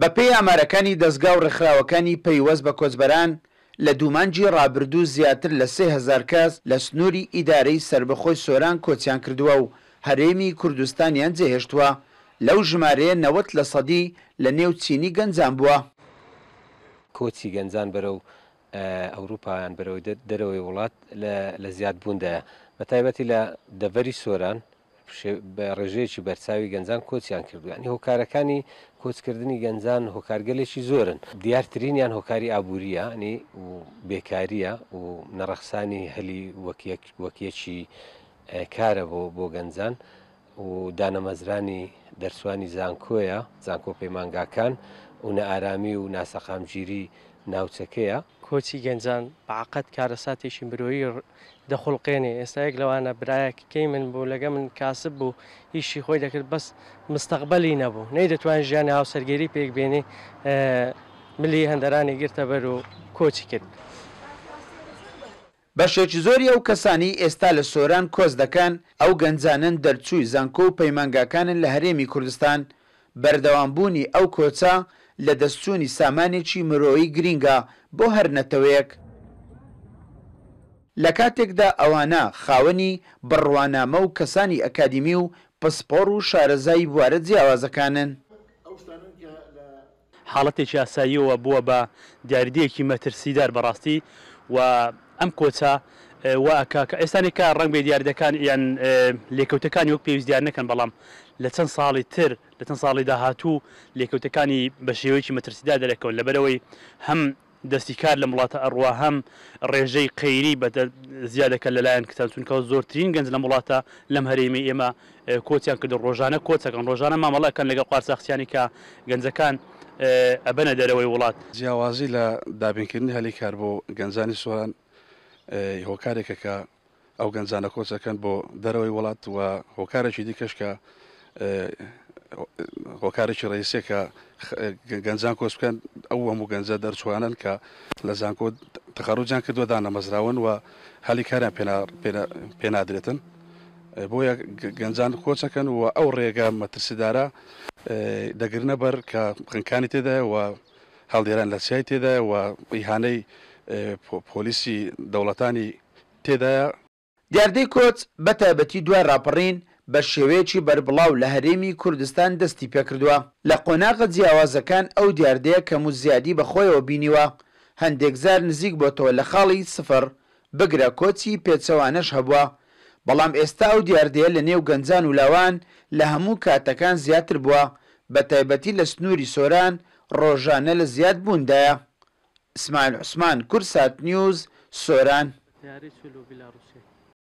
بەپێی ئامارەکانی دەزگا و ڕێکخراوەکانی پەیوەست بە کۆچبەران، لە دوو مانگی ڕابردوو زیاتر لە 3000 کەس لە سنووری ئیدارەی سەربەخۆی سۆران کۆچیان کردووە و هەرێمی کوردستانیان جێهێشتووە، لەو ژمارەیە 90 لەسەدی لە نێو چینی گەنجان بووە. کۆچی گەنجان بەرەو ئەوروپا یان بەرەو دەرەوەی وڵات لە زیادبووندایە، بەتایبەتی لە دەڤەری سۆران بە ڕێژەیەکی بەرچاوی گەنجان کۆچیان کردووە، یانی هۆکارەکانی کۆچکردنی گەنجان هۆکارگەلێکی زۆرن، دیارترینیان هۆکاری ئابوورییە ینی و بێکارییە و نەڕەخسانی هەلی وەک یەک وەک یەکی کارە بۆ بۆ گەنجان و دانەمەزرانی دەرچوانی زانکۆیە، زانکۆ پەیمانگاکان و نائارامی و ناسەقامگیری ناوچەکەیە. کۆچی گەنجان بە عەقەد کارەساتێکی مرۆیی دەخوڵقێنێ، ئێستا یەک لەوانە برایەکەی من بوو لەگە من کاسب بوو ئیشی خۆی دەکرد بەس مستەقبەلی نەبوو نەیدەتوانی ژیانی هاوسەرگیری پێک بێنێ ملی هەندەرانی گرتە بەر و کۆچی کرد. بەشێکی زۆری ئەو کەسانەی ئێستا لە سۆران کۆچ دەکەن، ئەو گەنجانەن دەرچووی زانکۆ و پەیمانگاکانن لە هەرێمی کوردستان، بەردەوامبوونی ئەو کۆچە لەدەستچوونی سامانێکی مرۆیی گرینگە بۆ هەر نەتەوەیەک، لەکاتێکدا ئەوانە خاوەنی بڕوانامە و کەسانی ئەکادیمی و پسپۆڕ و شارەزای بوارە جیاوازەکانن. حاڵەتێکی ئاساییەوە بووە بە دیاریدەیەکی مەترسیدار بەڕاستی و ئەم کۆچە وا ئەکا کە ئێستانێکا ڕەنگ بێ دیاردەکان یان لێکەوتەکانی وەک پێویست دیار نەکەن بەڵام لە چەند ساڵی تر لە چەند ساڵی داهاتوو لێکەوتەکانی بە شێوەیەکی مەترسیدار دەرەکەون لەبەرئەوەی هەم دەستی کار لەم وڵاتە ئەڕوا هەم ڕێژەی قەیری بە زیاد دەکات لەلایەن کچان چونکە زۆرترین گەنج لەم وڵاتە لەم هەرێمەی ئێمە کۆچیان کردو ڕۆژانە کۆچ ئەکەن ڕۆژانە مامەڵە ئەکەن لەگەڵ قارچاخچیانی کە گەنجەکان ئەبەنە دەرەوەی وڵات. جیاوازی لە دابینکردنی هەلی کار بۆ گەنجانی سۆران هۆکارێکە کە ئەو گەنجانە کۆچ ئەکەن بۆ دەرەوەی وڵات و هۆکارێکی دیکەش کە هۆکارێکی ڕئیسیە کە گەنجان کۆچ بکەن ئەو هەموو گەنجە دەرچوانن کە لە زانکۆ تەخەروجیان کردووە دانەمەزراون و هەلی کاریان پێنادرێتن بۆیە گەنجان کۆچەکەن و ئەو ڕێگە مەترسیدارە دەگرنە بەر کە خنکانی تێدایە و هەڵدێران لە چیای تێدایە و ئیهانەی پۆلیسی دەوڵەتانی تێدایە. دیاردەی کۆچ بە تایبەتی دوای ڕاپەڕین بە شێوەیەکی بەربڵاو لە هەرێمی کوردستان دەستی پێکردووە، لە قۆناغە جیاوازەکان ئەو دیاردەیە کەم و زیادی بە خۆیەوە بینیوە، هەندێک جار نزیک بۆتەوە لە خاڵی سفر، بگرە کۆچی پێچەوانەش هەبووە، بەڵام ئێستا ئەو دیاردەیە لە نێو گەنجان و لاوان لە هەموو کاتەکان زیاتر بووە، بە تایبەتی لە سنووری سۆران ڕۆژانە لە زیاد بووندایە. ئیسماعیل عوسمان، کوردسات نیوز، سۆران. تەیارەی چوو لۆ بیلاڕوسیای.